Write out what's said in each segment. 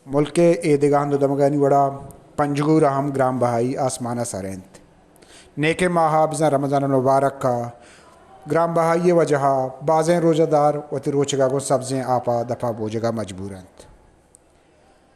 ملک ءِ اے دگہ ہند ءُ دمگانی وڑا پنجگور ءَ ہم گران بہائی آسمان ءِ سر ءَ انت۔ نیکیں ماہ ءَ بزاں رمضان المبارک ءَ گران بہائی ءِ وجہ ءَ بازیں روزہ دار وتی روچگ ءَ گوں سبزیں آپ ءِ دپ ءَ بوجگ ءَ مجبور انت۔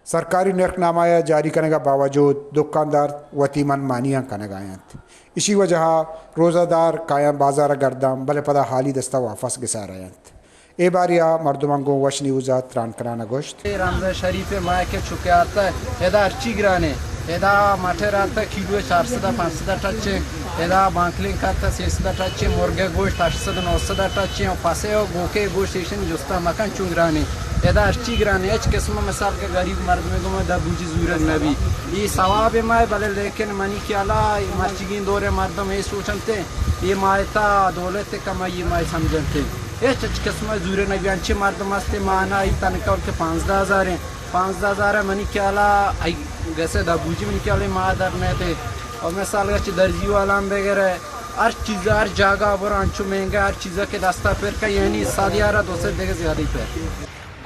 سرکاری نرخ نامہ ءِ جاری کنگ ءَ باوجود دکاندار وتی من مانیاں کنگ ءَ انت۔ ایشی وجہ ءَ روزہ دار کایاں بازار ءَ گرداں، بلے پدا ہالی دست ءَ واپس گسار ءَ انت۔ اے باریا مردماں گوں وش نیوز ءَ تران کنان ءَ گوشت۔ اے رمضان شریف ءِ ماہ کہ چکے آتہ، ادا ہرچی گرانے۔ ادا مٹر آتہ کیلو چار سد ءَ پنچ سد ءَ ٹچ ایں۔ ادا بانکلیں کاتہ سے سد ءَ ٹچ ایں۔ مرگ ءِ گوشت ہشت سد نو سد ءَ ٹچ ایں۔ پسے ءُ گوکے گوشت ایشن جستا مکن چون گرانے۔ ادا ہرچی گرانے، ہچ قسم ءَ مثال کہ غریب مردمے گوں دہ بوجی زورگ نہ بی۔ اے ثواب ءِ ماہ، بلے لیکن منی خیال ءَ مرچیگیں دور ءِ مردم اے سوچنتے، اے ماہ تا دولت ءِ کمائی ءِ ماہ سمجھنتے۔ ہچ ہچ قسم ءَ زورگ نہ بی۔ انچیں مردم ہستے ماہانا ای تنکا کہ پانزدہ ہزار ایں۔ پانزدہ ہزار ءَ منی خیال ءَ آئی گس ءِ دہ بوجی منی خیال ءَ ماہ در نئیت۔ اور مثال اگر چہ درزی والا ہم بگرے، ہر چیز ءَ ہر جاگہ ءَ برو انچو مہنگا، ہر چیز ءَ کہ دستا پر کن، یعنی سد یا را دو سد دگہ زیادہ ہی پر۔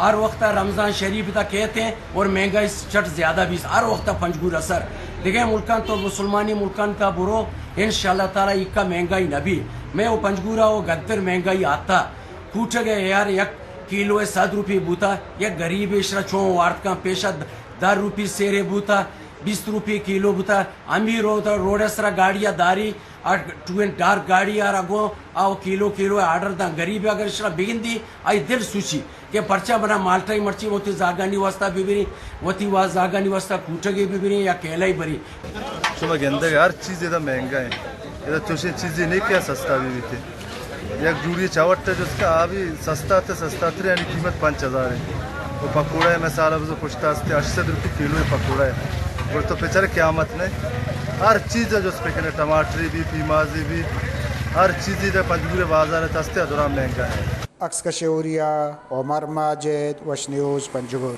ہر وقت رمضان شریف تا کہتے ہیں اور مہنگائی چٹ زیادہ بیث، ہر وقت پنجگور اثر۔ دگہ ملکان تو مسلمانی ملکان تا برو، انشاءاللہ تعالی ایکا مہنگائی نہ بی۔ مئے او پنجگورا او گدر مہنگائی آتا۔ کوٹگ ءِ یار یک کیلو ءِ سد روپی بوتا، یک گریبے اشرا چون وارت کن پیشا دہ روپی سیرے بوتا، بیست روپی کیلو بوتا۔ ہمی رو-، روڈ ءِ سرا گاڑی ءَ داری، آ ٹو اینڈ ڈارک گاڑی ءَ را گوں آ کیلو کیلو ءِ آرڈر داں۔ گریب اگر اشرا بگندی، آئی دل سوچی کہ پرچا منا مالٹائی مرچی وتی زاگانی واسطہ ببریں، وتی وا-، زاگانی واسطہ کوٹگے ببریں یا کیلئی بریں۔ شما گندگ ہر چیز ادا مہنگا ہے، ادا چوشیں چیزے نہیں کہ سستا بھی بیتے۔ یک جوڑی چاوٹ ہے جس کا آ بھی سستا تے سستا ترے یعنی قیمت پنچ ہزار ہے۔ وہ پکوڑا ہے مثال اب جو پشتا ہستے ہشت سد روپے کیلو ہے پکوڑا ہے۔ اور تو پچر قیامت نہیں، ہر چیز ہے جس پہ کنے ٹماٹری بھی، پیمازی بھی، ہر چیزی دے پنجگور بازار ہے تستے ادرا مہنگا ہے۔ عکس کش اوریا، عمر ماجد، وش نیوز، پنجگور۔